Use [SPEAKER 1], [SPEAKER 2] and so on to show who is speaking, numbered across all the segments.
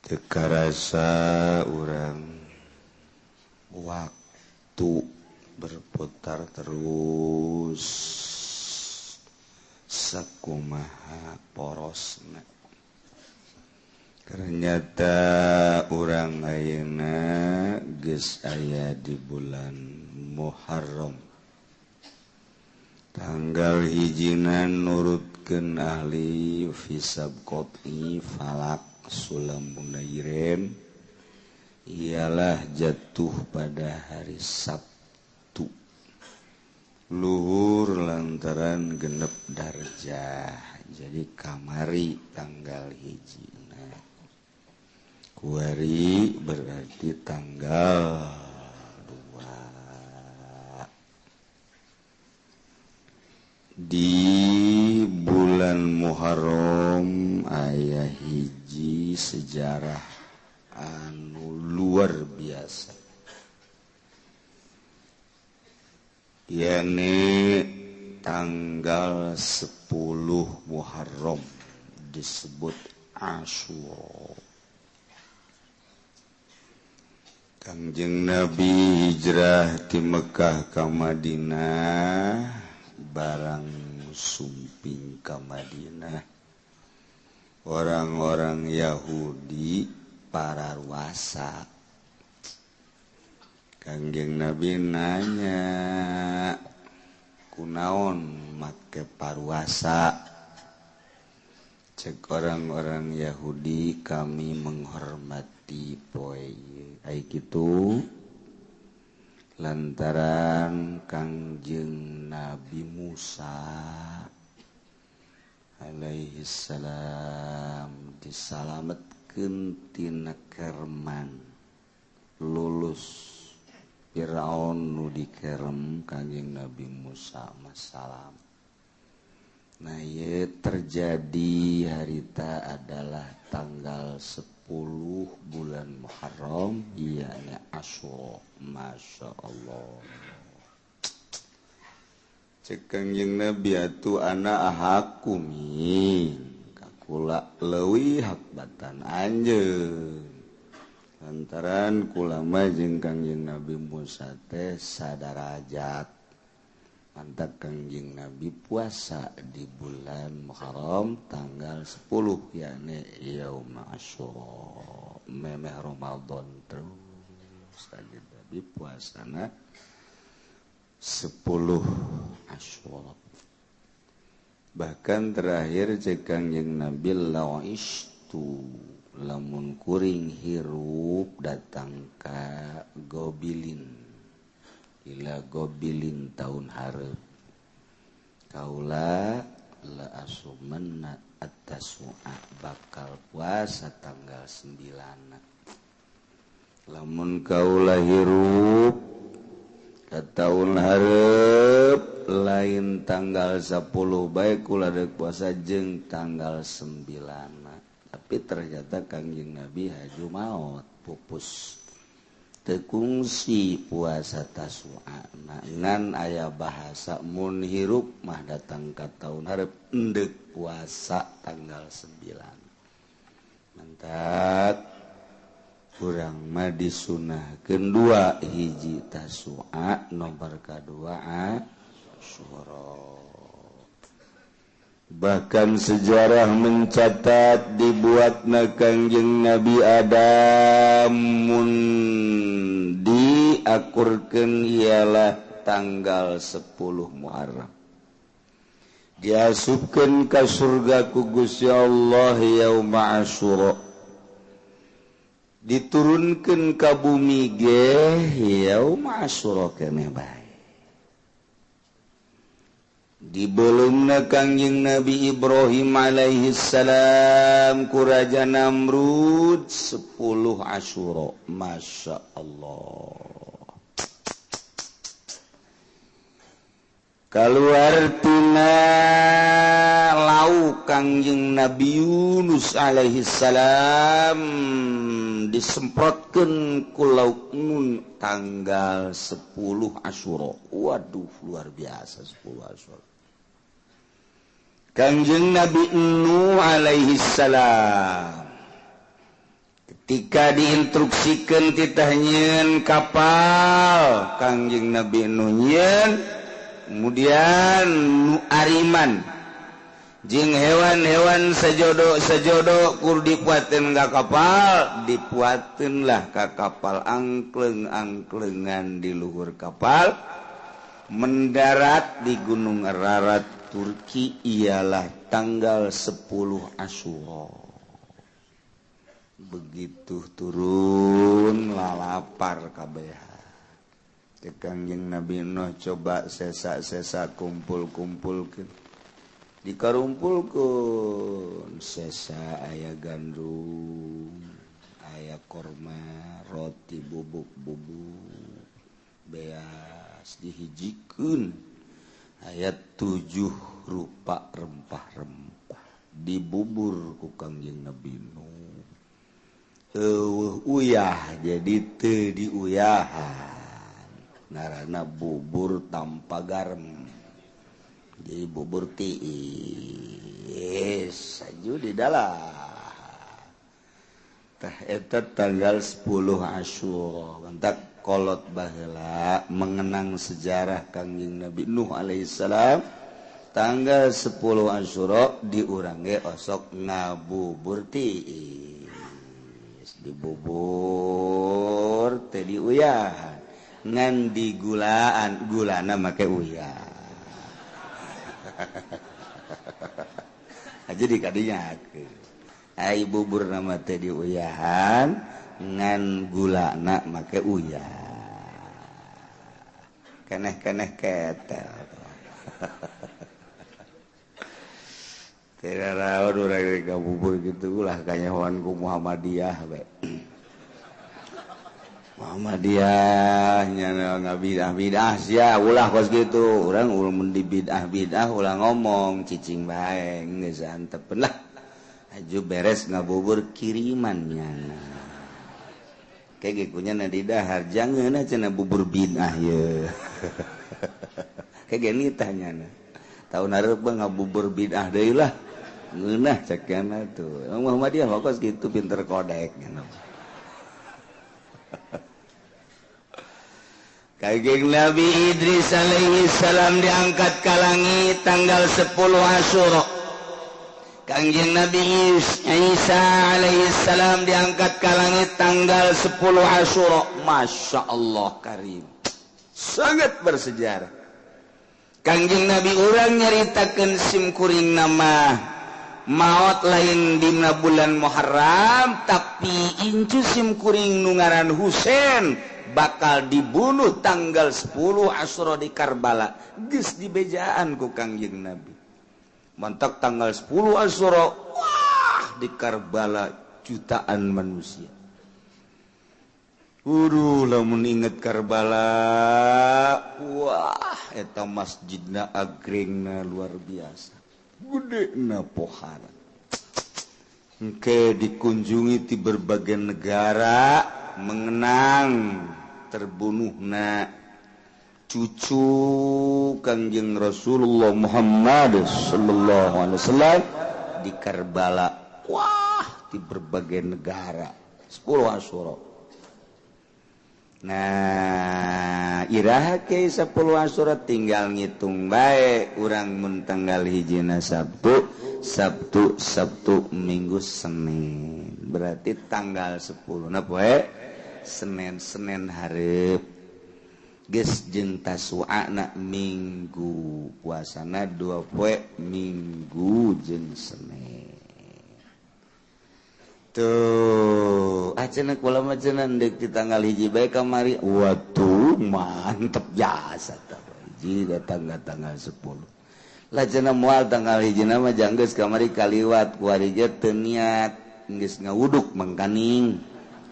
[SPEAKER 1] Teu karasa urang waktu berputar terus sakumaha porosna. Ternyata urang ayeuna geus aya di bulan Muharram. Tanggal hijina nurutkeun ahli hisab qot'i falak sulam munairen ialah jatuh pada hari Sabtu luhur lantaran genep darjah, jadi kamari tanggal hijina kuari berarti tanggal 2 di bulan Muharram aya hiji sejarah anu luar biasa, yakni tanggal 10 Muharram disebut Asyura. Kangjeng Nabi hijrah ti Mekah ka Madinah, barang sumping ka Madinah orang-orang Yahudi pararuasa. Kangjeng Nabi nanya, kunaon make paruasa? Cek orang-orang Yahudi, kami menghormati poe ai kitu lantaran Kangjeng Nabi Musa alaihi salam disalametkeun tina kerman, lulus Firaun nu dikerem Kangjeng Nabi Musa masalam. Nah, ieu terjadi harita adalah tanggal 10 bulan Muharram, yakni Asyura. Masya Allah. Cek Kangjeng Nabi atuh ana ahakumi kakula leuwih hak batan anjeun. Lantaran kula mah jeung Kangjeng Nabi Musa teh sadarajat. Mantap Kangjeng Nabi puasa di bulan Muharram tanggal 10 yakni Yaum Asyura, memeh Ramadan terus Kangjeng Nabi puasana 10 Asyura. Bahkan terakhir cek Kangjeng Nabi la'istu lamun kuring hirup datang ka Gobilin, ila Gobilin tahun hareup kaula la asumanna at-tasu'a bakal puasa tanggal 9. Lamun kaula hirup ka tahun hareup lain tanggal 10 bae kula deuk puasa jeung tanggal 9. Tapi ternyata Kangjeng Nabi haju maot pupus tekungsi puasa Tasu'a. Ngan aya bahasa mun hirup mah datang ka tahun hareup endek puasa tanggal 9. Mantap kurang mah disunahkeun dua hiji Tasu'a nomor kadua Asyura. Bahkan sejarah mencatat dibuatna Kangjeng Nabi Adam mun diakurkeun ialah tanggal 10 Muharram. Diasupkeun ka surga ku Gusti Allah yaum Asyura. Diturunkeun ka bumi ge yaum Asyura keneh bae. Dibelumna Kangjeng Nabi Ibrahim alaihi salam ku Raja Namrud 10 Asyura. Masya Allah. Kaluar tina lau Kangjeng Nabi Yunus alaihi salam disemprotkeun ku lauk nun tanggal 10 Asyura. Waduh, luar biasa 10 Asyura. Kangjeng Nabi Nuh alaihi salam ketika diinstruksikan titah nyieun kapal, Kangjeng Nabi Nuh nyieun, kemudian nu ariman jeung hewan-hewan sejodo-sejodo kur dipuateun ka kapal, dipuateunlah ka kapal angkleng-angklengan di luhur kapal, mendarat di Gunung Ararat Turki ialah tanggal 10 Asyura. Begitu turun lalapar kabeh. Kangjeng Nabi Nuh coba sesa-sesa kumpul-kumpulkeun. Dikarumpulkeun sesa aya gandum, aya korma, roti bubuk-bubuk, beas dihijikeun. Aya 7 rupa rempah-rempah dibubur ku Kangjeng Nabi Nuh. Eueuh uyah jadi teu diuyahan. Ngaranna bubur tanpa garam. Jadi bubur tiis aju di dalam. Tah eta tanggal 10 Asyura. Mantak kolot baheula mengenang sejarah Kangjeng Nabi Nuh alaihissalam tanggal 10 Asyura di urang ge osok ngabubur tiis, dibubur teh diuyahan ngan digulaan, gulana make uyah. Aja di kadinya ai bubur nama teh diuyahan ngan gulana make uyah. Keneh-keneh ketel. Tidak rawan urang ka bubur kitu ulah kanyahoan ku Muhammadiyah we. Muhammadiyah nya ngabidah-bidah sia ulah kos kitu. Urang mun di bidah-bidah ulah ngomong cicing bae geus antepeun lah. Aju beres ngabubur kiriman nyana. Kayak gekunya na di dahar jangan cenah bubur bidah ye. Kayak gini tanyana. Tahun hareup mah ngabubur bidah deui lah. Ngeunah cekna tuh. Muhammadiyah mah kos kitu pinter kodek nya. Kangjeng Nabi Idris alaihi salam diangkat ke langit tanggal 10 Asyura. Kangjeng Nabi Isa alaihi salam diangkat ke langit tanggal 10 Asyura. Masya Allah karim, sangat bersejarah. Kangjeng Nabi urang nyaritakeun simkuring nama maot lain dina bulan Muharram, tapi incu simkuring nu ngaran Husain bakal dibunuh tanggal 10 Asyura di Karbala. Geus dibejaan ku Kangjeng Nabi. Mantak tanggal 10 Asyura, wah di Karbala jutaan manusia. Uduh lamun inget Karbala, wah eta masjidna agrengna luar biasa. Gedena pohara. Engke dikunjungi di berbagai negara mengenang terbunuhna cucu Kangjeng Rasulullah Muhammad sallallahu alaihi wasallam di Karbala. Wah, di berbagai negara 10 Asyura. Nah, iraha ke 10 Asyura tinggal ngitung bae urang mun tanggal hijina Sabtu, Sabtu, Sabtu, Minggu, Senin. Berarti tanggal 10 na poe Senin, Senin hareup. Geus jeung Tasu'ana Minggu, puasana 2 poe Minggu jeung Senin. Tuh, cenah kula mah cenah deuk di tanggal hiji bae kamari. Waduh, mantep jasa tah. Hiji datang ka tanggal 10. Lah cenah moal tanggal hiji mah janggeus kamari kaliwat kuari ge teu niat geus ngawuduk mangkaning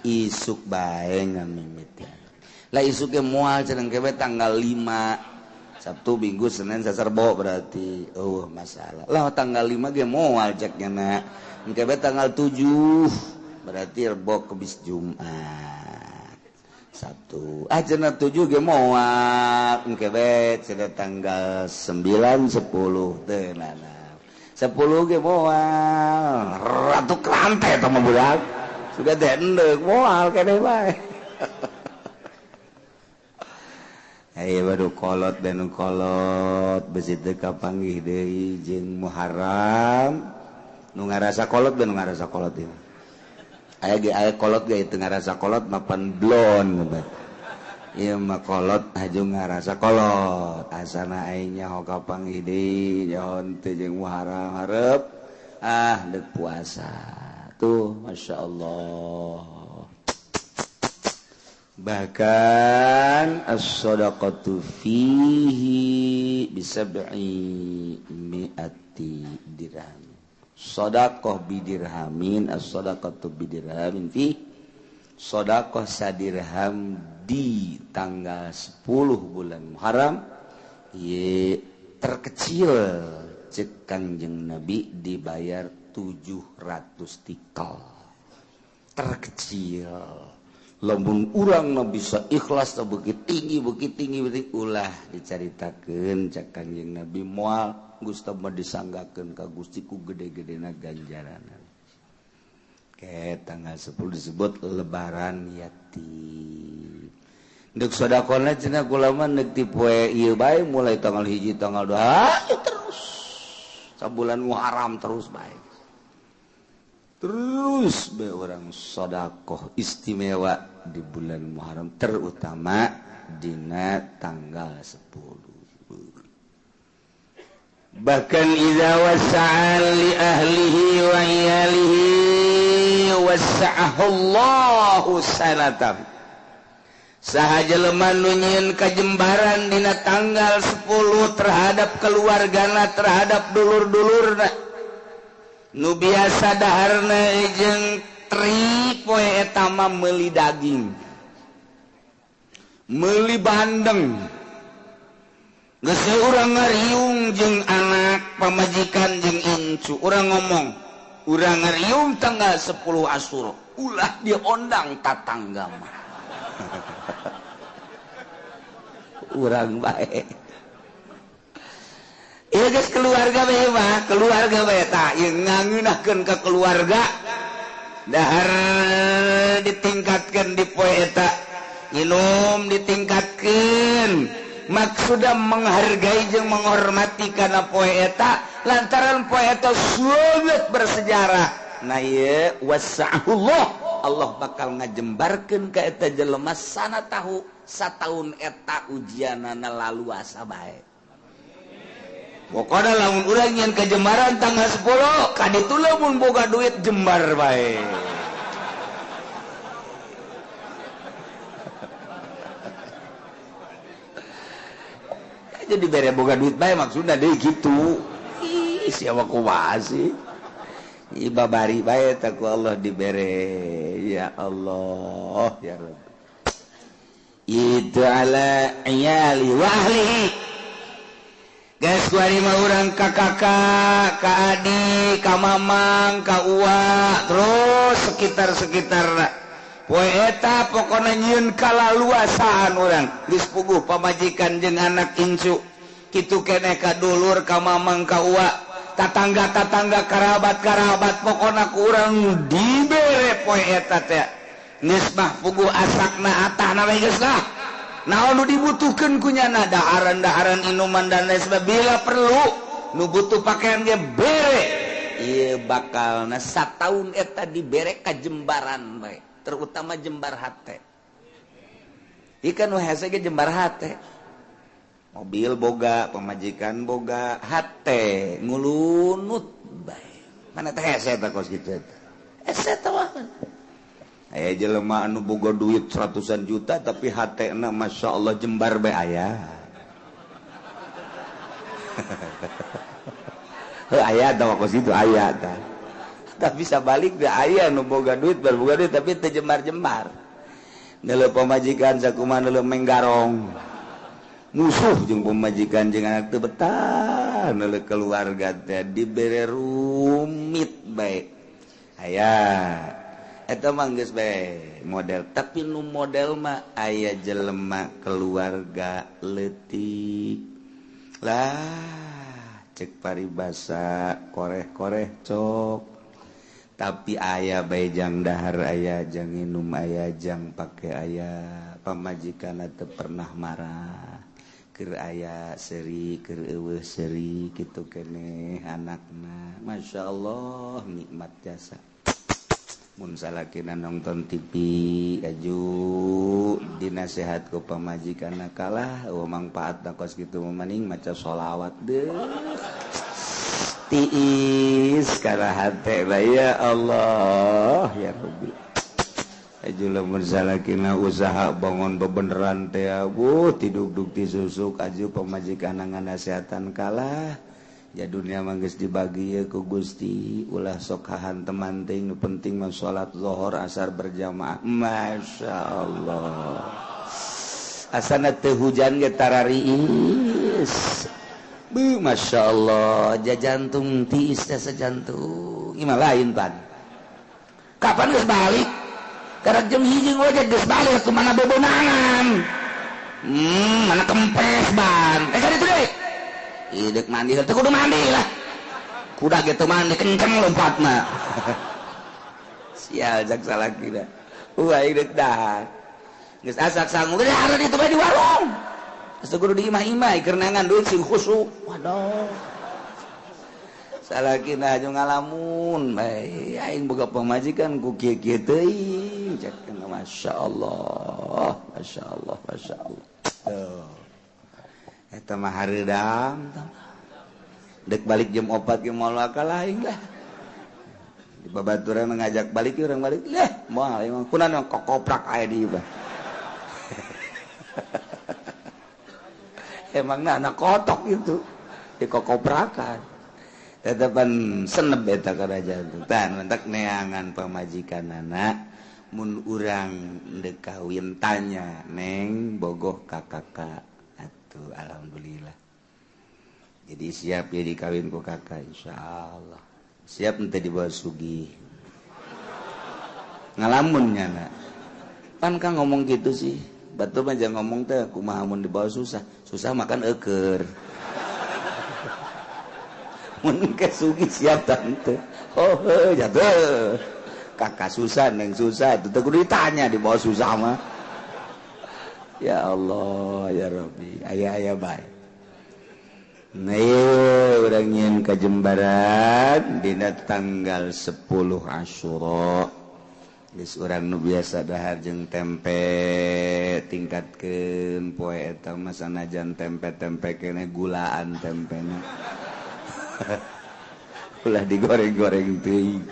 [SPEAKER 1] isuk bae ngamimitian. Lah isuk ge moal cenah ke tanggal 5 Sabtu, Minggu, Senin, Selasa, Rebo berarti. Oh, masalah. Lah tanggal 5 ge moal cek nya. Engke tanggal 7 berarti Rebo Kemis Jumat. Sabtu. Ah cenah 7 ge moal. Engke cenah tanggal 9 10 teu nana. 10 ge moal ratu kerante eta mah budak sudah dendek moal keneh bae. Ayo baru kolot dan kolot besi teu kapanggih deui jeung Muharram nu ngarasa kolot dan nu ngarasa kolot ieu. Aya ge aya kolot ge teu ngarasa kolot mapan blon ieu mah kolot haju ngarasa kolot asana aing nyaho kapanggih deui nyaho teu jeung Muharram hareup ah deuk puasa tuh Masya Allah. Bahkan as-sadaqatu fihi bisab'i mi'ati dirham. Sadaqah bidirhamin, as-sadaqatu bidirhamin fi sadaqah sadirham di tanggal 10 bulan Muharram ye terkecil cek Kangjeng Nabi dibayar 700 tikal. Terkecil. Lamun urang mah bisa ikhlas begitu tinggi begitu tinggi begitu ulah dicaritakeun cek Kangjeng Nabi moal Gusti mah disanggakeun ka Gusti ku gede-gedena ganjaran. Ke tanggal 10 disebut lebaran yatim. Deuk sedekahna cenah kula mah neuk ti poe ieu bae mulai tanggal 1 tanggal 2 ya terus. Sabulan Muharram terus bae. Terus be orang sedekah istimewa di bulan Muharram terutama dina tanggal 10. Bahkan idza wasa'a li ahlihi wa iyalihi wasa'ahu Allahu sanatan. Saha jelema nu nyieun kajembaran dina tanggal 10 terhadap keluargana, terhadap dulur-dulurna. Nu biasa daharna jeung tri poe eta mah meuli daging, meuli bandeng. Geus urang ngariung jeung anak pamajikan jeung incu, urang ngomong, urang ngariung tanggal 10 Asyura, ulah diondang tatangga mah. Urang bae. Ieu geus keluarga bae mah, keluarga bae tah ieu ngangeunahkeun ka keluarga. Dahar ditingkatkeun di poe eta, minum ditingkatkeun. Maksudna menghargai jeung menghormati kana poe eta lantaran poe eta sangat bersejarah. Nah ieu wasa'ullah, Allah bakal ngajembarkeun ka eta jelema sana tahu sataun eta ujianana laluasa bae. Pokona lamun urang nyeun kajembaran tanggal 10 kaditu lamun boga duit jembar bae. Jadi bere boga duit bae maksudna deui kitu. Ih siapa kumaha sih? Ih babari bae tah ku Allah dibere. Ya Allah ya Rabb. Itu ala iyali wa ahlihi. Geus kuari mah urang ka kakak, ka adik, ka mamang, ka uwa, terus sekitar-sekitarna. Poe eta pokona nyieun kalaluasaan urang geus puguh pamajikan jeung anak incu kitu keneh ka dulur ka mamang ka uwa tatangga-tatangga karabat-karabat pokona ku urang dibere poe eta teh geus mah puguh asakna atahna we geus lah naon nu dibutuhkeun ku nyana daharan-daharan inuman dan lain sebagainya bila perlu nu butuh pakaian ge bere ieu bakalna sataun eta dibere kajembaran bae terutama jembar hate. Ikan nu hese ge jembar hate. Mobil boga, pamajikan boga, hate ngulunut bae. Mana teh hese teh kos kitu eta. Hese teh mah. Aya jelema anu boga duit ratusan juta tapi hatena Masya Allah jembar bae aya. Heuh aya tah kos kitu aya tah. Tapi sabalik da aya nu boga duit berboga duit tapi teu jembar-jembar. Neuleuh pamajikan sakumaha neuleuh menggarong. Musuh jeung pamajikan jeung anak teu betah neuleuh keluarga teh dibere rumit bae. Aya eta mah geus bae model, tapi nu model mah aya jelema keluarga leutik. Lah Cek paribasa koreh-koreh cok. Tapi aya bae jang dahar aya, jang nginum aya, jang pake aya, pamajikan teu pernah marah. Keur aya seuri, keur eueuh seuri kitu keneh anakna. Masya Allah nikmat jasa. Mun salakina nonton TV aju dinasehat ku pamajikanna kalah eueuh mangpaatna kos kitu mah maning maca sholawat deuh. Tiis kana hate bae ya Allah ya Rabbi. Aju lamun salakina usaha bangun bebeneran teh abuh tidugdug ti susuk aju pamajikanna nganasehatan kalah. Ya dunia mah geus dibagi ye ku Gusti ulah sok hahanteman teuing nu penting mah salat zuhur asar berjamaah. Masya Allah. Asana teu hujan ge tarariis. Beuh Masya Allah jajantung tiis teh sajantung. Ieu mah lain pan. Kapan geus balik? Karek jam 1 ngojek geus balik kumaha bebonangan. Mana kempes ban. Kan itu deui. Idek mandi, teu kudu mandi lah. Kuda gitu mandi kenceng lompatna. Sial jak salaki da. Wah idek dah. Geus asak sangu gede hareun itu bae di warung. Geus kudu di imah-imah keur neangan duit sing khusyuk. Waduh. Salakina aju ngalamun bae aing boga pamajikan ku kieu-kieu teuing. Cek masyaallah, masyaallah, masyaallah. Tuh. Eta mah hareudang dek balik jam 4 ge moal kalah aing lah. Di babaturan ngajak balik urang balik lah moal emang kunaon kokoprak aya di ieu. Emangna anak kotok itu dikokoprakan. Tetepan seneb eta kana jantung. Tah mentak neangan pamajikanana mun urang deuk kawin tanya neng bogoh ka kakak. Tuh, alhamdulillah. Jadi siap ya dikawin ku kakak insyaallah. Siap ente dibawa sugih. Ngalamun nya na. Pan kang ngomong gitu sih. Batur mah jangan ngomong teh kumaha mun dibawa susah. Susah makan eueur. Mun ke sugih siap tante. Oh heuh jatuh. Kakak susah neng susah itu teh kudu ditanya dibawa susah mah. Ya Allah ya Rabbi aya-aya bae. Nah urang nyieun kajembaran dina tanggal 10 Asyura. Geus urang nu biasa dahar jeung tempe tingkatkeun poe eta mah sanajan tempe-tempe keneh gulaan tempena. Ulah digoreng-goreng teuing.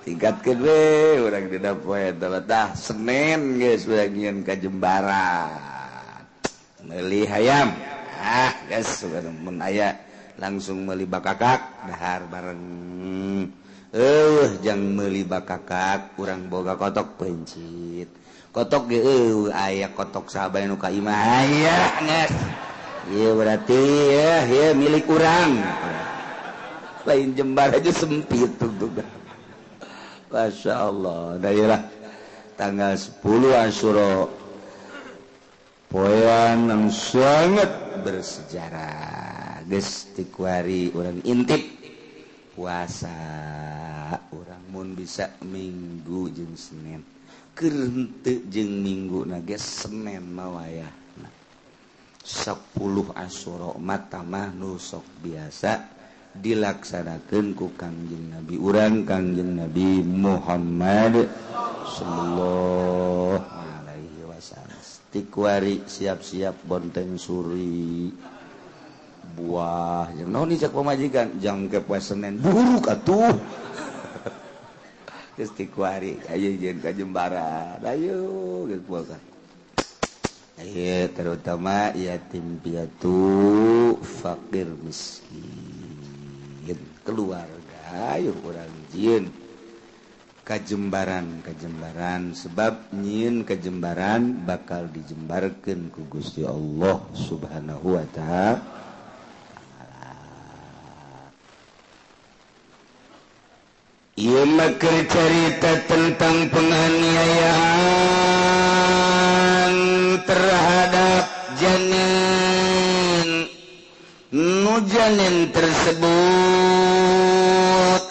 [SPEAKER 1] Tingkatkeun we urang dina poe eta tah Senin geus urang nyieun kajembaran. Meuli hayam. Ah geus mun aya langsung meuli bakakak dahar bareng. Jang meuli bakakak urang boga kotok pencit. Kotok ge eueuh aya kotok sahabat nu ka imah aya geus. Ieu berarti ya ieu milik urang. Lain jembar aja sempit tuh. Masya Allah. Daerah tanggal 10 Asyura poean yang sangat bersejarah. Geus tikuari urang intip puasa urang mun bisa Minggu jeung Senin. Keur henteu jeung Minggu na geus Senin mah wayahna. 10 Asyura mah nu sok biasa dilaksanakeun ku Kangjeng Nabi urang Kangjeng Nabi Muhammad sallallahu alaihi wasallam. Tikuari siap-siap bonteng suri buah jeung naon cek pamajikan jang ke poe Senin buruk atuh. Geus tikuari ayo jeung ka Jembaran ayo geus puasa. Ayo terutama yatim piatu fakir miskin keluarga ayo urang jieun kajembaran kajembaran sebab nyieun kajembaran bakal dijembarkeun ku Gusti Allah Subhanahu wa ta'ala. Ieu mah keur carita tentang penganiayaan terhadap janin nu nu janin tersebut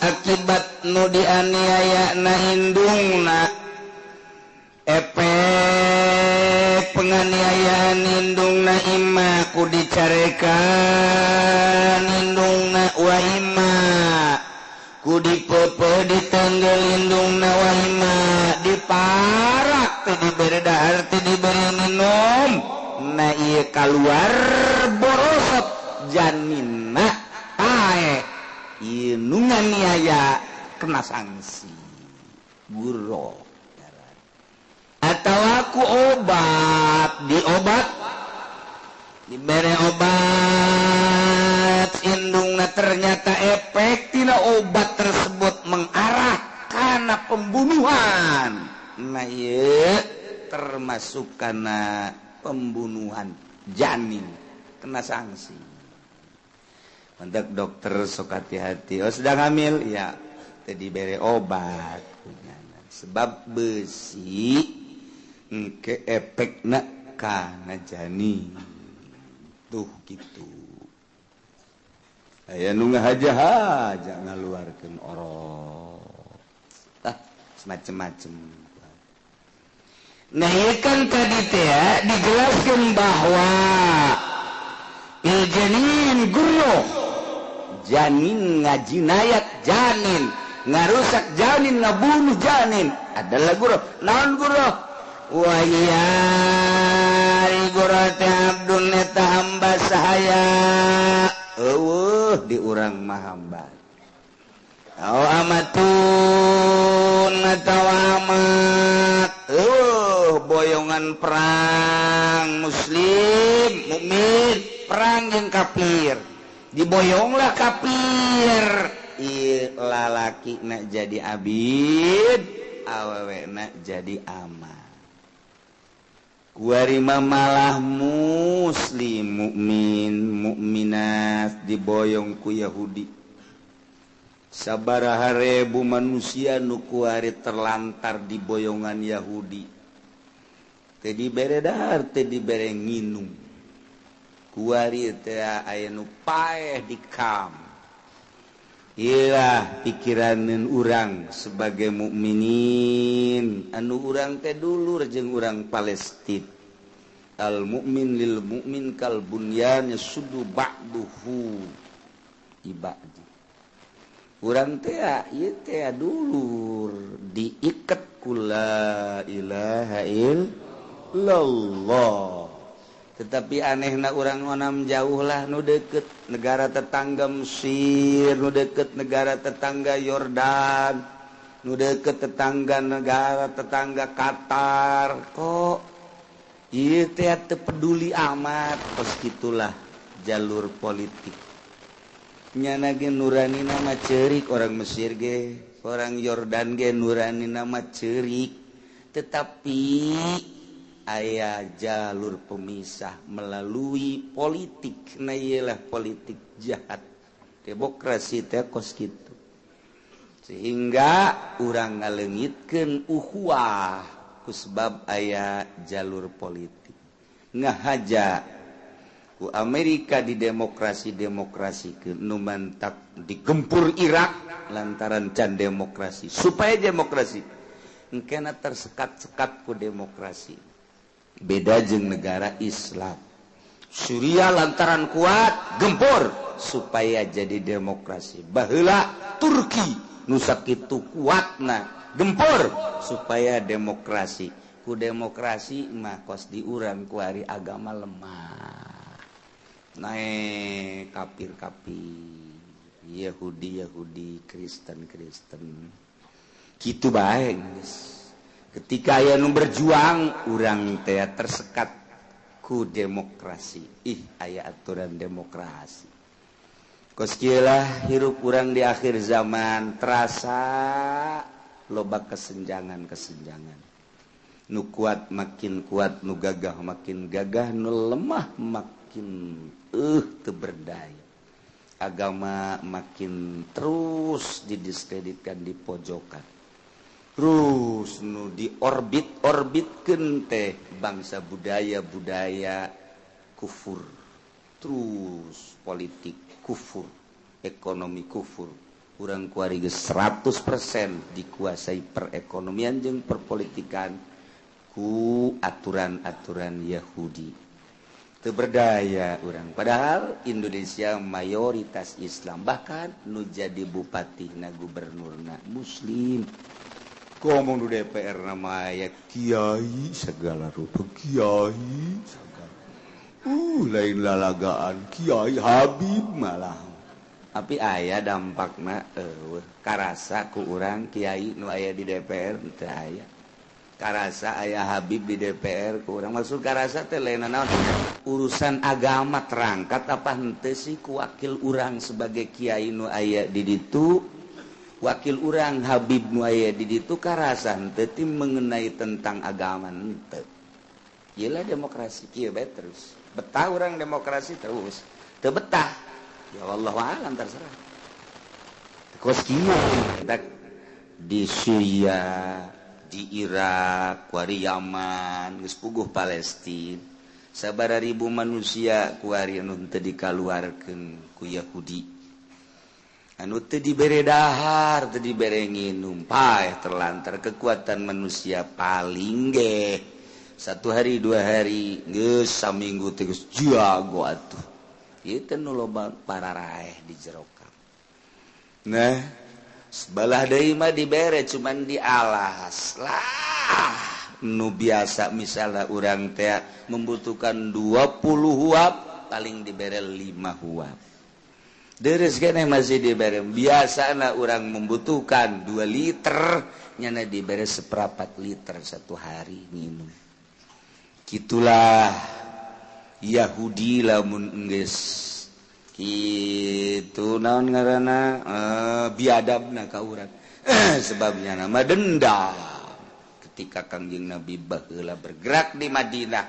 [SPEAKER 1] akibat nu dianiaya na indungna efek penganiayaan indungna imma ku dicarekan indungna wa imma ku dipepe ditenggel indungna wa imma diparak teu dibere dahar teu dibere minum na ieu kaluar borosot janinna pae ieu nu nganiaya kena sanksi guro atau aku obat diobat dibere obat indungna ternyata efek tina obat tersebut mengarah kana pembunuhan nah ieu termasuk kana pembunuhan janin kena sanksi. Untuk dokter sok hati-hati, oh sedang hamil ya tadi bere obat sebab besi ke efekna kana janin tuh gitu. Aya nu ngahaja-haja ngaluarkeun orok tah semacam-macam. Nah kan tadi teh dijelaskan bahwa il janin gurro janin ngajinayat janin ngarusak janin ngabunuh janin adalah gurro. Naon gurro? Wa ya gurro teh abdun eta hamba sahaya eueuh di urang mah hamba. Au amatun atawa amat boyongan perang muslim mukmin perang jeung kafir diboyonglah kafir ieu lalaki na jadi abid awewe na jadi amat kuari malah muslim mukmin mukminat diboyong ku Yahudi. Sabaraha ribu manusia nu kuari terlantar di boyongan Yahudi teu dibere dahar teu dibere nginum kuari teh aya nu paeh di kam. Iyalah pikiraneun urang sebagai mukminin anu urang teh dulur jeung urang Palestina. Al mukmin lil mukmin kal bunyan yasuddu ba'duhu ibadi. Urang teh ieu teh dulur diiket ku la ilaha illallah. Tetapi anehna urang onam jauh lah nu deket negara tetangga Mesir, nu deket negara tetangga Yordan, nu deket tetangga negara tetangga Qatar. Kok ieu teh teu peduli amat. Kos kitulah jalur politik. Nyana ge nurani nama ceurik orang Mesir ge, orang Yordan ge nurani nama ceurik. Tetapi aya jalur pemisah melalui politik. Nah iyalah politik jahat demokrasi teh kos kitu sehingga urang ngaleungitkeun ukhuwah kusebab aya jalur politik ngahaja ku Amerika di demokrasi-demokrasikeun nu mantak digempur Irak lantaran can demokrasi supaya demokrasi engkena tersekat-sekat ku demokrasi. Beda jeung negara Islam Suriah lantaran kuat gempur supaya jadi demokrasi. Baheula Turki nu sakitu kuatna gempur supaya demokrasi. Ku demokrasi mah kos diurang ku ari agama lemah naik kafir-kafir Yahudi-Yahudi Kristen-Kristen kitu bae geus. Ketika aya nu berjuang urang teh tersekat ku demokrasi. Ih aya aturan demokrasi. Kos kieu lah hirup urang di akhir zaman terasa loba kesenjangan-kesenjangan. Nu kuat makin kuat, nu gagah makin gagah, nu lemah makin teu berdaya. Agama makin terus didiskreditkan di pojokan. Terus nu di orbit-orbitkeun teh bangsa budaya-budaya kufur. Terus politik kufur, ekonomi kufur. Urang kuari geus 100% dikuasai perekonomian jeung perpolitikan ku aturan-aturan Yahudi. Teu berdaya urang. Padahal Indonesia mayoritas Islam, bahkan nu jadi bupati na gubernurna Muslim. Ngomong di DPR nama aya kiai segala rupa, kiai segala. Lain lalagaan kiai Habib malah. Tapi aya dampakna eueuh karasa ku urang kiai nu aya di DPR teu aya. Karasa aya Habib di DPR ku urang, maksud karasa teh lain naon, urusan agama terangkat apa henteu sih ku wakil urang sebagai kiai nu aya di ditu, wakil urang Habib nu aya di ditu karasa henteu ti mengenai tentang agama henteu. Iyalah demokrasi kieu bae terus. Betah urang demokrasi terus. Teu betah ya wallahu a'lam terserah. Kos kieu di Syria, di Irak, kuari Yaman, geus puguh Palestina. Sabaraha ribu manusia kuari anu teu dikaluarkeun ku Yahudi. Anu teu dibere dahar, teu dibere nginum, paeh terlantar kekuatan manusia paling ge. Satu hari, dua hari, geus saminggu teh geus jago atuh. Ieu teh nu loba pararaeh di jero kamp. Nah, sebelah deui mah dibere cuman dialas lah. Nu biasa misalnya urang teh membutuhkan 20 huap, paling dibere 5 huap. Deres keneh masih dibere. Biasana urang membutuhkan 2 liter, nyana dibere 1/4 liter satu hari minum. Gitulah Yahudi lamun geus kitu naon ngaranna biadabna ka urang. Sebabnya nama dendam. Ketika Kangjeng Nabi baheula bergerak di Madinah,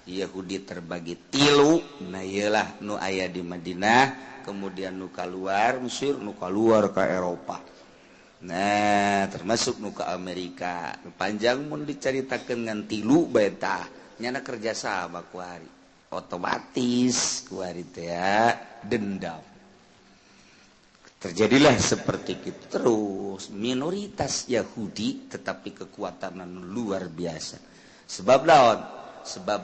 [SPEAKER 1] Yahudi terbagi tilu. Nah iyalah nu aya di Madinah, kemudian nu kaluar Mesir, nu kaluar ka Eropa. Nah termasuk nu ka Amerika. Panjang mun dicaritakeun ngan tilu bae tah, nyana kerja sama kuari. Otomatis kuari teh dendam. Terjadilah seperti itu terus. Minoritas Yahudi tetapi kekuatan luar biasa. Sebab lawan, sebab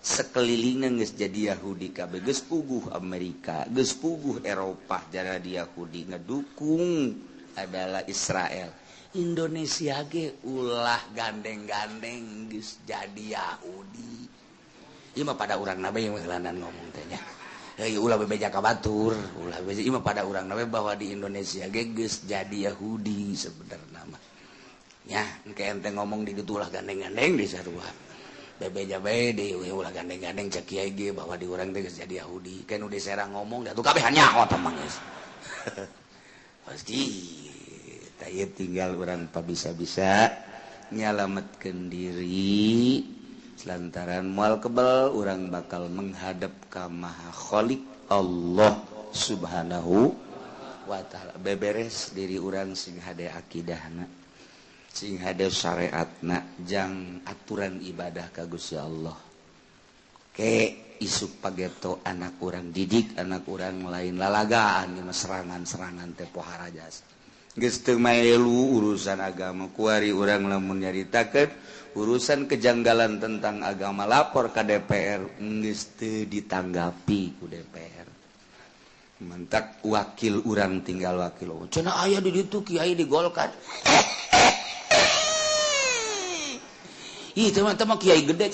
[SPEAKER 1] sekelilingnya geus jadi Yahudi kabeh, geus puguh Amerika, geus puguh Eropa jadi Yahudi ngedukung adalah Israel. Indonesia ge ulah gandeng-gandeng geus jadi Yahudi. Ieu mah pada urang nabe yang ngelanan ngomong teh nya. Heuh ulah bebeja ka batur, ulah bebeja ieu mah pada urang nabe bahwa di Indonesia ge geus jadi Yahudi sebenarna mah. Nya, engke ente ngomong di ditu ulah gandeng-gandeng di sarua. Bebeja bae di ulah gandeng-gandeng cek kiai ge bahwa di urang teh geus jadi Yahudi. Kan udah serang ngomong da tuh kabeh nyaho tah mah geus. Pasti tah ieu tinggal urang pabisa-bisa nyalametkeun diri lantaran moal kebel urang bakal menghadap ka Maha Khalik Allah Subhanahu wa taala. Beberes diri urang sing hade akidahna, sing hade syariatna, jang aturan ibadah ka Gusti Allah. Ke isuk pageto anak urang didik anak urang lain lalagaan di serangan-serangan teh pohara jasa. Geus teu maelu urusan agama kuari urang lamun nyaritakeun urusan kejanggalan tentang agama lapor ka DPR geus teu ditanggapi ku DPR. Mentak wakil urang tinggal wakil. Cenah aya di ditu kiai di Golkar. Ih teman-teman kiai gede.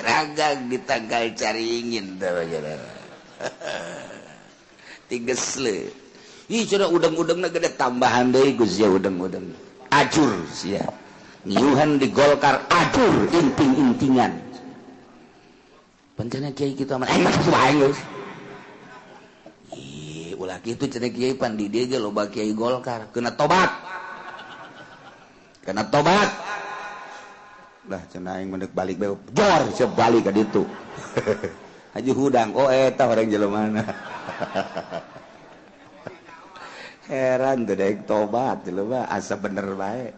[SPEAKER 1] Ragang ditanggal caringin teh tigesle. Ih cenah udeng-udengna gede tambahan deui Gus ya udeng-udeng. Ajur sia. Ngiuhan di Golkar ajur inting-intingan. Pancana kiai kitu amat aing mah kitu bae geus. Ih ulah kitu cenah kiai pan di dieu ge loba kiai Golkar kena tobat. Kena tobat. Lah cenah aing mendek balik bae jor siap balik ka ditu. Haji hudang oh eta orang jelema. Heran teu daek tobat jelema asa bener bae.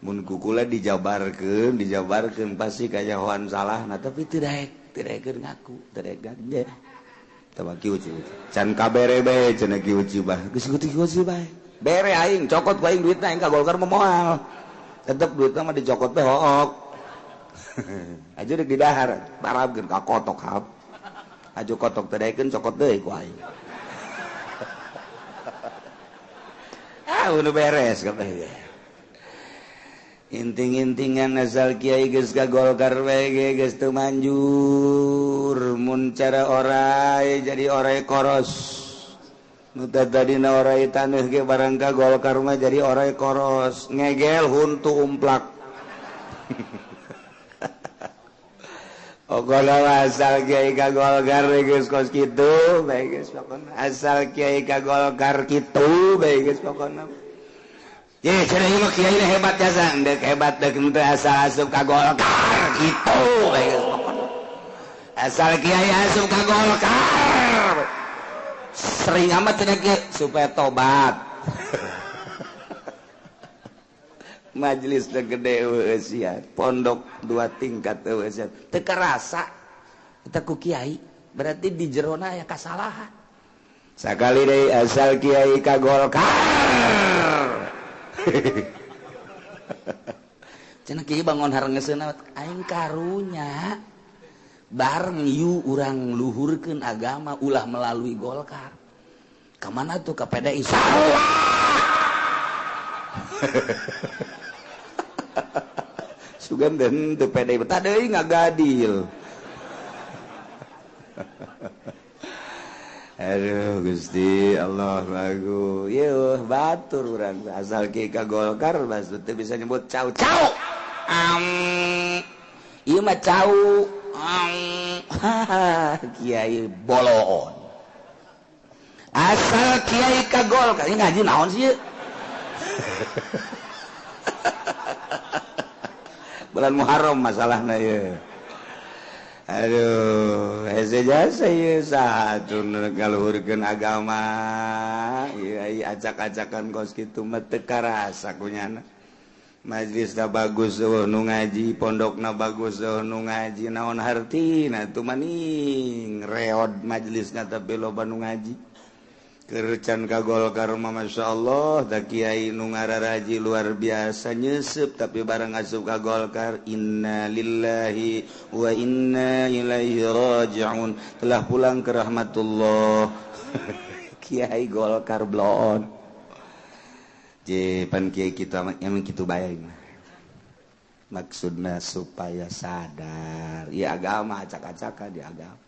[SPEAKER 1] Mun kukula dijabarkeun, dijabarkeun pasti kanyahoan salahna tapi teu daek. Teu daekeun ngaku, teu daekeun ge. Tah Ki Uci. Can kabere bae cenah Ki Uci bah. Geus Ki Uci bae. Bere aing, cokot ku aing duitna aing ka Golkar mah moal. Tetep duitna mah dicokot teh hook. Aja dek didahar, barabkeun ka kotok hap. Aju kotok teu daekeun cokot deui ku aing. Ah, udah beres kabeh. Inting-intingan asal kiai geus ka Golkar bae geus teu manjur. Mun cara orai jadi orai koros. Nu tadina orai taneuh ge barang ka Golkar mah jadi orai koros, ngegel huntu umplak. Pokona asal kiai ka Golkar geus kos kitu bae geus pokona. Asal kiai ka Golkar kitu bae geus pokona. Ye cenah ieu mah kiai hebat jasa, deuk hebat deuk henteu asal asup ka Golkar kitu bae geus pokona. Asal kiai asup ka Golkar. Sering amat cenah kiai supaya tobat. Majelis gede eueuh pondok dua tingkat eueuh teu karasa eta ku kiai berarti di jerona aya kasalahan sakali deui asal kiai ka Golkar. Cenah kiai bangun harengeseuna aing karunya bareng yu urang luhurkeun agama ulah melalui Golkar. Ka mana tuh ka PDI salah. Sugan den teu PDI betah deui ngagadil. Aduh Gusti Allah lagu. Yeuh batur urang asal kieu ka Golkar maksud teu bisa nyebut cau cau. Ieu mah cau. Kiai boloon. Asal kiai ka Golkar ieu ngaji naon sih ieu? Bulan Muharram masalahna ieu. Aduh, hese jasa ieu saha atuh ngaluhurkeun agama. Ieu acak-acakan kos kitu mah teu karasa kunyana. Majelisna bagus eueuh nu ngaji, pondokna bagus eueuh nu ngaji, naon hartina atuh maning reod majelisna tapi loba nu ngaji. Kercan ka Golkar mah masyaallah da kiai nu ngararaji luar biasa nyeuseub tapi barang asup ka Golkar inna lillahi wa inna ilaihi rajiun telah pulang ke rahmatullah. Kiai Golkar bloon je pan kiai kita emang kitu bae maksudna supaya sadar ieu agama acak-acakan di agama.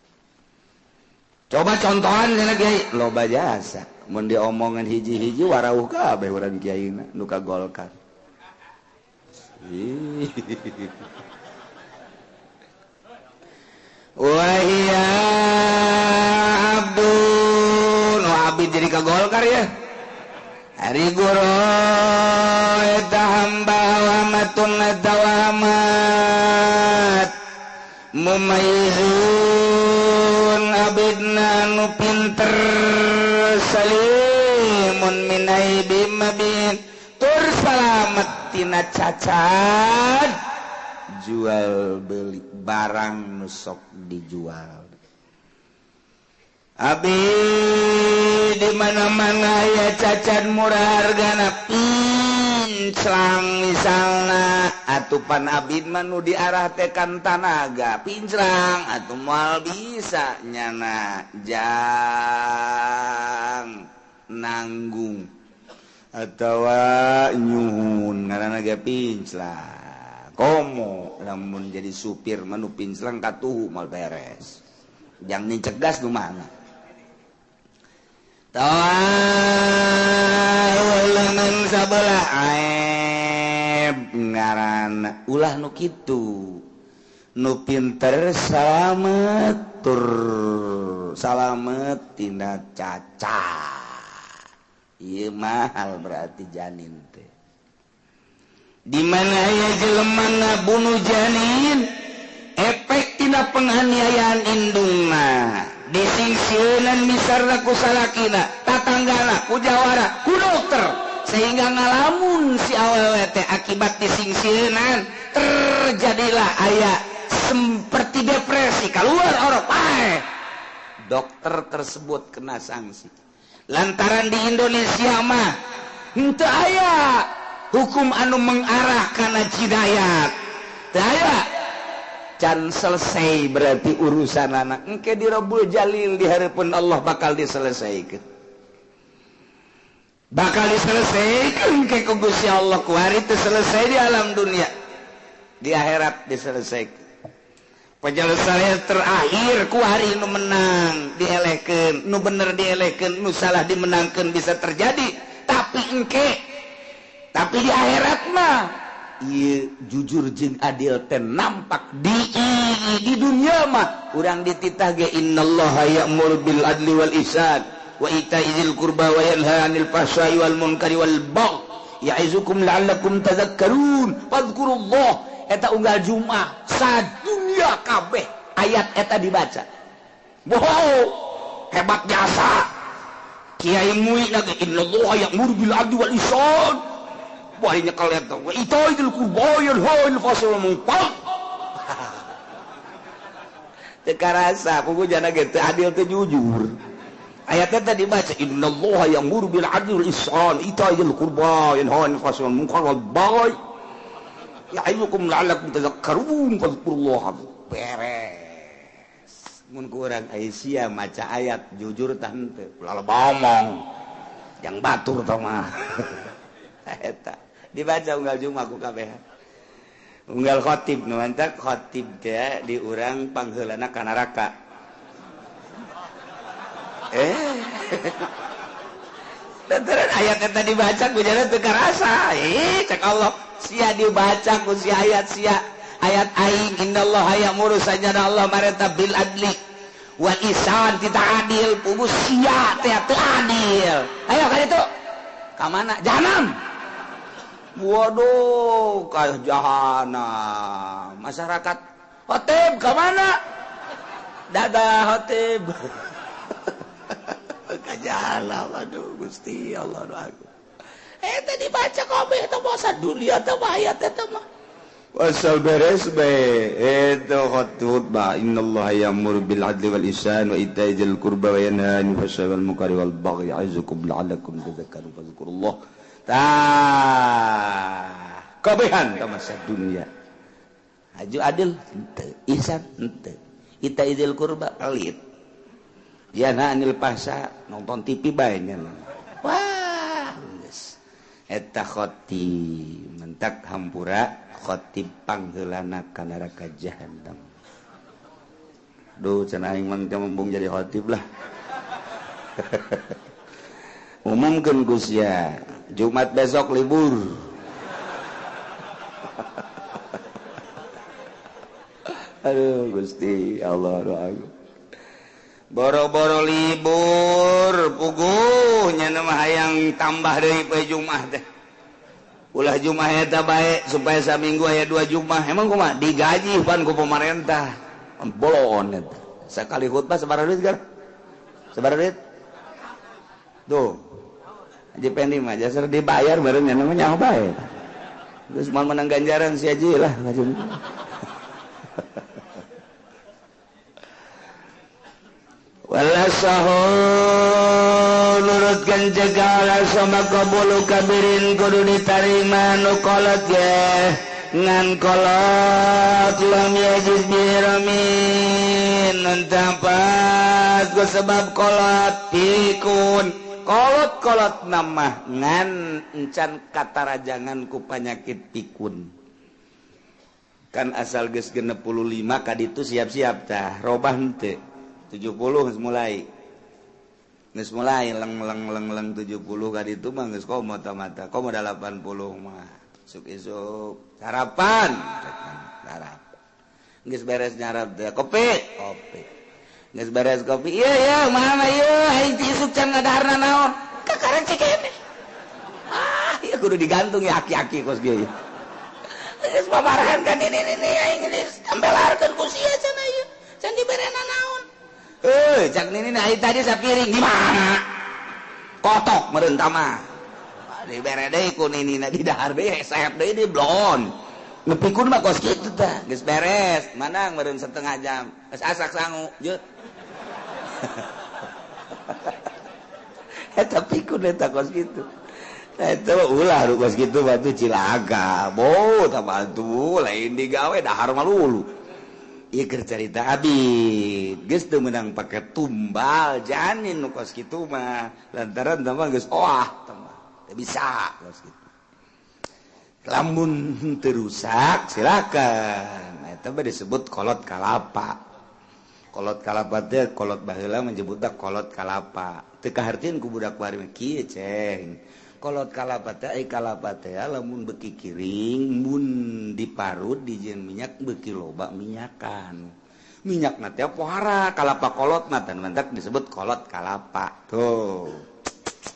[SPEAKER 1] Coba contohan cenah kiai loba jasa mun diomongan hiji-hiji warauh kabeh urang kiaina nu ka Golkar. Wa hiya abdun wa abid jadi ka Golkar ya. Ari guru eta hamba wa matun dawamat mumayyizun abidna nu pinter salimun minaibi mabin tur salamet tina cacat jual beli barang nu sok dijual. Abi di mana-mana ya cacat murah hargana pinclang misalna atupan abid mah nu diarah teh kan tanaga pinclang atuh moal bisa nyana jang nanggung atawa nyuhun ngaranna ge pinclang komo lamun jadi supir mah nu pinclang katuhu moal beres jang nicegas nu mana tawalengan sabelah aib ngaran ulah nu kitu nu pinter salamet tur salamet tina cacat ieu mahal berarti janin teh di mana aya jelema ngabunuh janin efek tina penganiayaan indungna disingsieunan misarna ku salakina tatanggana ku jawara ku dokter sehingga ngalamun si awewe teh akibat disingsieunan terjadilah aya ti depresi keluar orok paeh. Dokter tersebut kena sanksi. Lantaran di Indonesia mah henteu aya hukum anu mengarah kana jinayat. Teu aya. Can selesai berarti urusan anak. Engke di Rabbul Jalil di hareupeun Allah bakal diselesaikan. Bakal diselesaikan ke ku Gusti Allah ku hari teu selesai di alam dunia. Di akhirat diselesaikan. Penyelesaian terakhir ku hari nu menang dielehkeun, nu bener dielehkeun, nu salah dimenangkeun bisa terjadi, tapi engke tapi di akhirat mah ieu jujur jeung adil teh nampak di dunia mah urang dititah ge innallaha ya'muru bil adli wal ihsan wa ita'i dzil qurba wa yanha 'anil fahsya'i wal munkari wal baghi ya'izukum la'allakum tadhakkarun fadhkurullah. Eta unggal Jumat sadunya kabeh ayat eta dibaca. Wow, hebat jasa kiai mui na ge innallaha ya'muru bil adli wal ihsan wa nyekel eta wa ita'i dzil qurba wa yanha 'anil fahsya'i wal munkar. Teu karasa pugu jana ge teu adil teu jujur. Ayatnya tadi dibaca innallaha ya'muru bil adli wal ihsan ita'i dzil qurba yanha 'anil fahsya'i wal munkar wal baghi ya'izukum la'allakum tadhakkarun fadhkurullah. Beres mun ku urang Aisyah maca ayat jujur tah henteu ulah ngomong yang batur tah mah. Eta dibaca unggal Jumat ku kabeh unggal khatib nu mantak khatib teh di urang pangheulana ka neraka. Lantaran ayat eta dibaca ku jana teu karasa. Cek Allah sia dibaca ku sia ayat sia ayat aing innallaha ya'muru sajana Allah mareta bil adli wal ihsan tita adil pugu sia teh teu adil. Ayo ka ditu. Ka mana? Jahanam. Waduh, ka jahanam. Masyarakat khotib ka mana? Dadah khotib. Kajalah, waduh Gusti Allah aku. Tadi baca kabeh teh bahasa dunia teh ayat teh mah. Wasal beres bae eta khutbah innallaha ya'muru bil adli wal ihsan wa ita'i dzil qurba wa yanha 'anil fahsya'i wal munkari wal baghi ya'izukum la'allakum tadhakkarun fadhkurullah. Tah kabehan ka masa dunia. Haju adil henteu, ihsan henteu. Ita'i dzil qurba pelit. Yana anil fahsya nonton TV bae nya. Wah, geus. Eta khotib mentak hampura khotib pangheulana ka neraka jahanam. Duh cenah aing mah teu embung jadi khotib lah. Umumkeun ku sia, Jumat besok libur. Aduh Gusti Allah doa. Boro-boro libur puguh nya mah hayang tambah deui poe Jumat teh. Ulah Jumat eta bae supaya saminggu aya 2 Jumat. Emang kumaha digaji pan ku pemerintah. Bolon eta. Sakali khutbah sabaraha duit gar? Sabaraha duit? Tuh. Haji Pendi mah jasar dibayar bareng nya mah nyaho bae. Geus moal menang ganjaran si haji lah. Wala sahu nurutkan cegala sama kabulu kabirin kudu ditarima nu kolot ye ngan kolot lam yajiz biramin nuntampat ku sebab kolot pikun kolot-kolot nama ngan encan katarajangan ku panyakit pikun kan asal geus 65 kaditu siap-siap tah robah henteu 70 geus mulai. Geus mulai leng leng leng leng 70 kali itu mah geus komo mata komo 80 mah. Isuk isuk sarapan. Sarapan. Geus beres nyarap teh kopi, kopi. Geus beres kopi. Ieu ieu mah ieu aing ti isuk can ngadaharna naon. Kakarek cikene. Ah, ieu kudu digantung ya aki-aki kos kieu. Geus babarahan kan ini aing geus tambelarkeun ku sia cenah ieu. Can diberena naon. Cak nini nah tadi sapiring di mana? Kotok meureun tah mah. Dibere deui ku nini na di dahar deui sehep deui di blon. Nu pikun mah kos kitu tah, geus beres, manang meureun setengah jam, geus asak sangu, jeung. Eta pikun eta kos kitu. Eta ulah nu kos kitu batu cilaka. Bo, tah batu lain digawe dahar malulu. Ieu keur carita abid, geus teu meunang pake tumbal janin nu kos kitu mah, lantaran tah mah geus oah tah mah. Teu bisa kos kitu. Lamun terusak silakan. Eta mah disebut kolot kalapa. Kolot kalapa teh kolot baheula menyebutna kolot kalapa. Teu kahartieun ku budak bari mah kieu ceng. Kolot kalapa teh ai kalapa teh lamun beuki kiring mun diparut dijieun minyak beuki loba minyakan. Minyakna teh pohara kalapa kolot mah tan mantak disebut kolot kalapa. Tuh.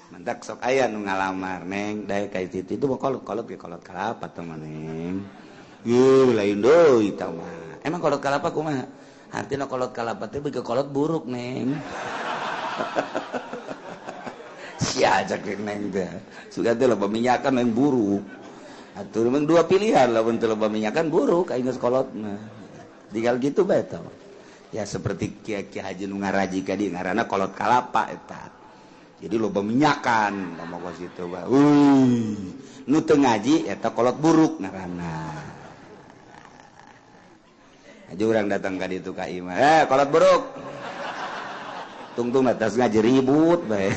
[SPEAKER 1] Mantak sok aya nu ngalamar neng dae ka itu itu mah kolot kolot ge kolot kalapa teh mah neng. Yuh lain deui tah mah. Emang kolot kalapa kumaha? Artina kolot kalapa teh beuki kolot buruk neng. Sia cek neng teh. Sugan teh loba minyakan neng buruk. Atuh memang dua pilihan lamun teu loba minyakan buruk aing geus kolot mah. Tinggal gitu bae tah. Ya seperti kiai haji nu ngaraji ka dieu ngaranna kolot kalapa eta. Jadi loba minyakan sama kos itu bah. Nu teu ngaji eta kolot buruk ngaranna. Aja urang datang ka ditu ka imah. Kolot buruk. Tungtung atas ngaji ribut bae.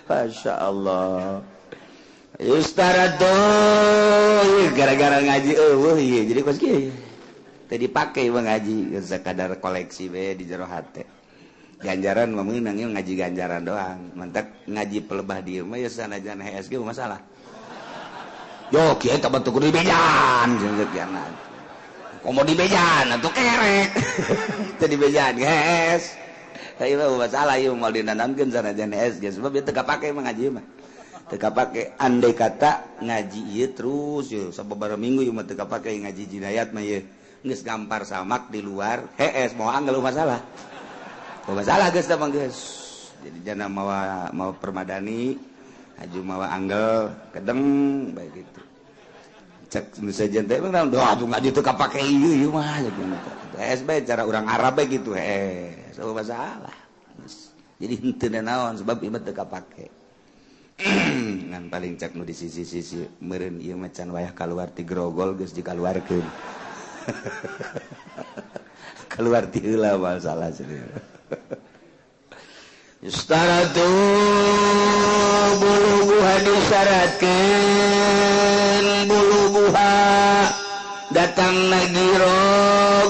[SPEAKER 1] Masya Allah. Yustarado gara-gara ngaji eueuh ieu jadi kos kieu. Teu dipake mah ngaji sakadar koleksi we di jero hate. Ganjaran mah meunang ngaji ganjaran doang. Mantak ngaji pelebah dieu mah ya sanajan HSG masalah. Yo kieu teh batu kudu dibejan jeung kieu. Komo dibejan atuh kerek. Teu dibejan geus. Tah ieu mah masalah ieu moal dinanamkeun sanajan HSG sebab ieu teu kapake mah ngaji mah. Teu kapake andai kata ngaji ieu terus yeuh sababaraha minggu ieu mah teu kapake ngaji jinayat mah ieu. Geus gampar samak di luar hees mau anggal masalah. Masalah geus tah geus. Jadi jana mawa mawa permadani haju mawa anggel kedeng bae gitu. Cek nu sejen teh mah doa atuh ngaji teu kapake ieu ieu mah gitu. Hees bae cara urang Arab bae gitu hees. Oh masalah. Jadi henteu naon sebab ieu mah teu kapake. Ngan paling cek nu di sisi-sisi meureun ieu mah can wayah kaluar ti grogol geus dikaluarkeun. Keluar ti heula masalah serius. Yustaratu buluguha disyaratkeun buluguha datang giro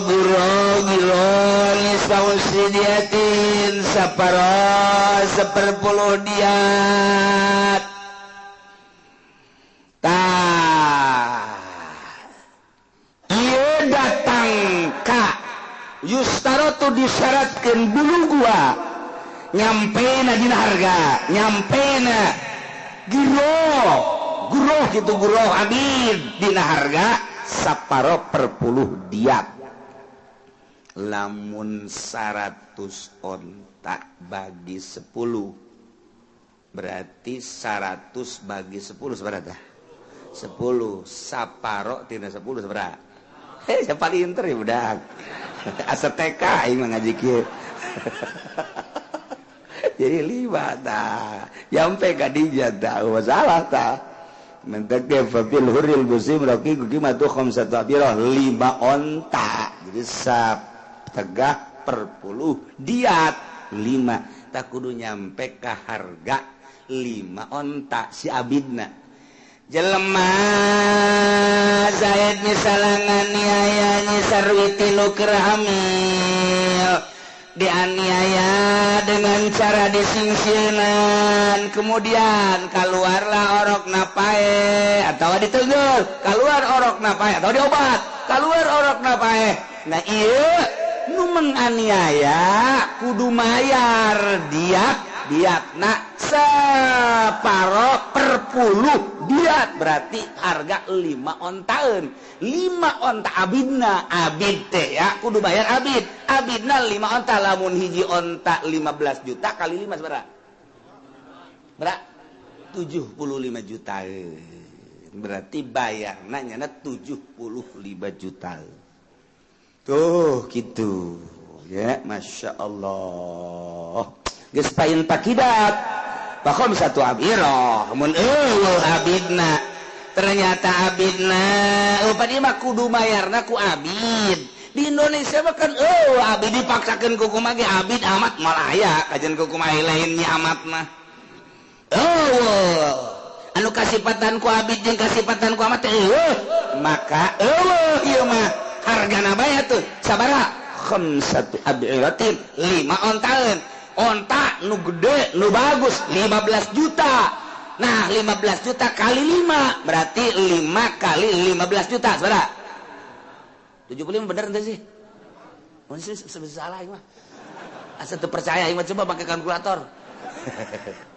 [SPEAKER 1] guro giro nisausidiatin saparo seperpuluh diat. Tah ieu datang ka yustaratu disyaratkeun buluguha nyampena dina harga nyampena giro guroh gitu guroh abid dina harga saparo per puluh diat. Lamun 100 onta bagi 10 berarti 100 bagi 10 seberapa? 10 saparo tina 10 seberapa? Hei, siapa paling inter ya budak. Asa TK aing mah ngaji kieu. Jadi 5 tah. Nyampe ka dinya tah, masalah tah. Mentek ge fil huril musim raqi qimatu khamsatu abirah 5 onta. Jadi sap tegah per puluh diat 5. Tak kudu nyampe ka harga 5 onta si abidna. Jelema Zaid misalangan niaya nyi Sarwiti nu keur hamil dianiaya dengan cara disingsieunan, kemudian keluarlah orok napae atau ditenggel, keluar orok napae atau diobat, keluar orok napae. Nah ieu nu menganiaya kudu mayar diat diatna separo per puluh diat, berarti harga 5 ontaeun. 5 onta abidna, abid teh ya kudu bayar abid. Abidna 5 onta, lamun hiji onta 15 juta kali 5 sabaraha? Berapa? 75 juta. Berarti bayarna nyana 75 juta. Tuh gitu ya, Masya Allah. Geus pain takidat. Bakhom satu abirah mun eueuh abidna. Ternyata abidna eueuh ieu mah kudu mayarna ku abid. Di Indonesia mah kan eueuh abid dipaksakeun ku kumaha ge abid amat moal aya kajian ku kumaha lain nya amat mah. Eueuh anu kasipatan ku abid jeung kasipatan ku amat eueuh maka eueuh ieu mah hargana bae tuh sabaraha khamsatu abiratin 5 ontaeun. Onta nu gede nu bagus 15 juta. Nah 15 juta kali 5 berarti 5 kali 15 juta sabaraha? 75 bener ente sih? Mun sih salah ieu mah. Asa teu percaya ieu mah coba pakai kalkulator.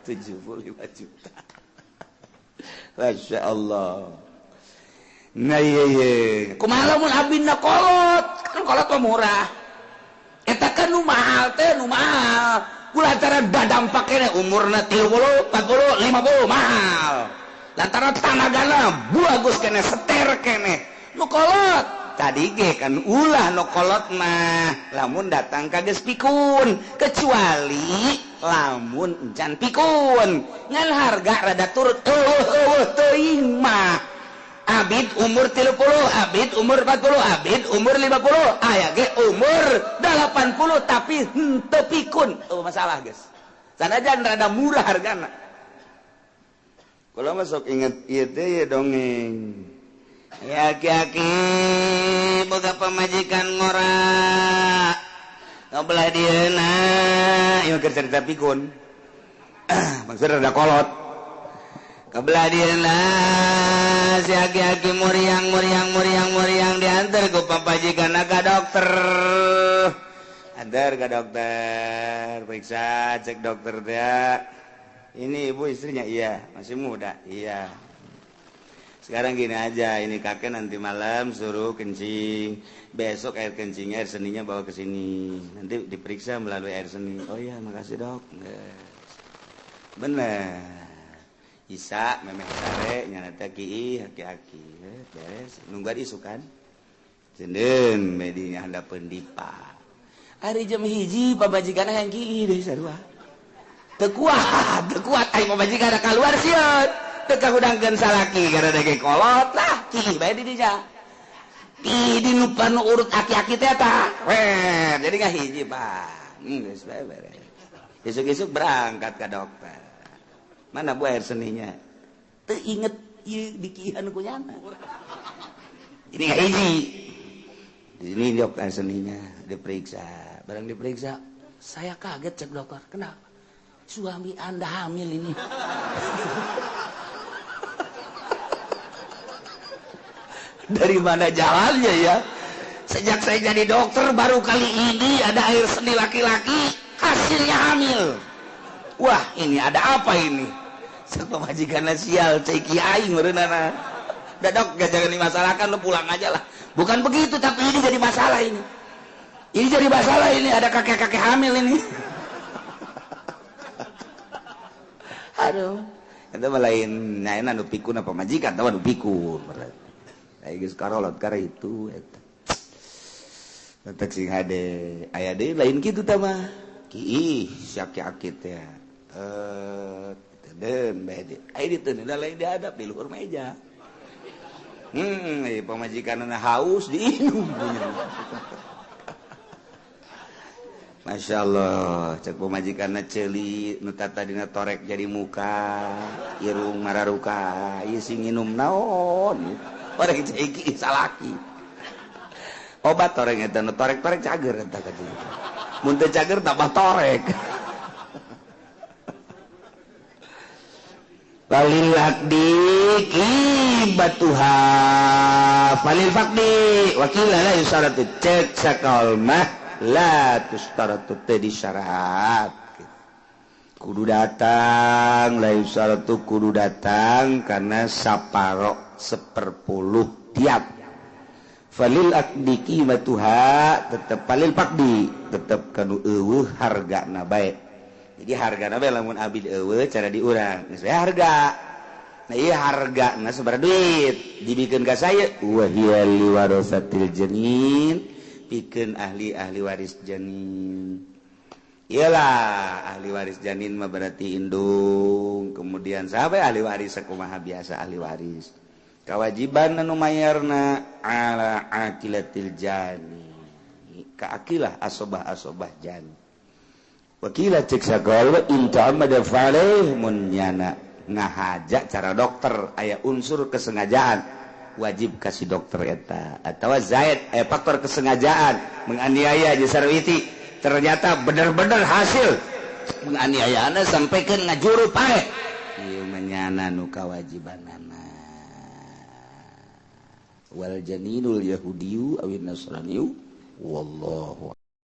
[SPEAKER 1] 75 juta. Masya Allah. Nah iya iya. Kumaha lamun abina kolot? Kan kolot mah murah. Eta kan nu mahal teh nu mahal. Kulantaran dadampak kene umurna 30, 40, 50 mahal. Lantaran tanagana bagus kene seter kene. Nu kolot tadi ge kan ulah nu kolot mah lamun datang ka geus pikun kecuali lamun encan pikun ngan harga rada turut eueuh teuing mah. Abid umur 30, abid umur 40, abid umur 50, aya ge umur 80 tapi henteu pikun. Oh, masalah guys. Sanajan rada murah hargana. Kalau masuk inget ieu teh ya dongeng. Ya aki-aki boga pamajikan ngora. Ngobelah dieuna, ieu keur cerita pikun. Maksudna rada kolot. Kebelah dieuna si aki-aki muriang muriang muriang muriang diantar ku papajikan ka dokter. Antar ke dokter, periksa, cek dokter teh. Ini ibu istrinya? Iya, masih muda. Iya. Sekarang gini aja, ini kakek nanti malam suruh kencing. Besok air kencingnya, air seninya bawa ke sini. Nanti diperiksa melalui air seni. Oh iya, makasih dok. Bener. Isa memeh sare nyana teh kiih aki-aki beres nungguan isukan cendeun medinya handapeun dipa ari jam 1 pamajikanna hayang kiih deui sarua teu kuat ai pamajikanna kaluar sieun teu kahudangkeun salaki gara dege kolot lah kiih bae di dinya kiih di nu urut aki-aki teh tah weh jadi ngahiji Pak geus bae beres isuk-isuk berangkat ka dokter. Mana bu air seninya? Teu inget ieu dikihan ku nyana. Ini nggak hiji. Di sini dok air seninya diperiksa. Barang diperiksa, saya kaget cek dokter. Kenapa? Suami Anda hamil ini. Dari mana jalannya ya? Sejak saya jadi dokter baru kali ini ada air seni laki-laki hasilnya hamil. Wah, ini ada apa ini? Pemajikan sial ceki aing meureunana. Udah dok, gak jangan dimasalahkan, lu pulang aja lah. Bukan begitu, tapi ini jadi masalah ini. Ini jadi masalah ini, ada kakek-kakek hamil ini. Aduh, itu mah lain nyaena nu pikun apa majikan, tahu nu pikun. Ai geus karolot kare itu eta. Tetek sing hade, aya deui lain kitu tah mah. Kiih, si aki-aki teh. Den bae ai diteun lain dihadap di luhur meja. Pamajikanna haus diinum punya. Masya Allah, cek pamajikanna ceuli nu tadina torek jadi muka, irung mararuka, ieu sing nginum naon? Orang ceki salaki. Obat torek eta nu torek-torek cager eta ka dieu. Mun teu cager tambah torek. Falil aqdi qibatuha falil faqdi wakila la yusaratu cek sakal mah la tustaratu teh disyarat kudu datang la yusaratu kudu datang karena saparo 1/10 tiap falil aqdi qibatuha tetep falil faqdi tetep kanu eueuh hargana bae. Jadi harga bae lamun abid eueuh cara diurang geus we harga. Nah, ieu harga na sabaraha duit dibikeun ka saya, wa hiya liwarasatil janin, pikeun ahli-ahli waris janin. Iyalah, ahli waris janin mah berarti indung, kemudian sampai ahli waris sakumaha biasa ahli waris. Kewajiban anu mayarna ala aqilatil jani. Ka aqilah asobah-asobah jani. Wakila cek sagala in ta'ammada fa'alaih, mun nyana ngahaja cara dokter aya unsur kesengajaan, wajib kasih dokter eta, atau zaid aya faktor kesengajaan menganiaya jeung Sarwiti, ternyata bener-bener hasil penganiayaan sampai ke ngajuru pae, ieu menyana nu kawajibanana. Wal janinul yahudiyu awin nasraniyu, wallahu.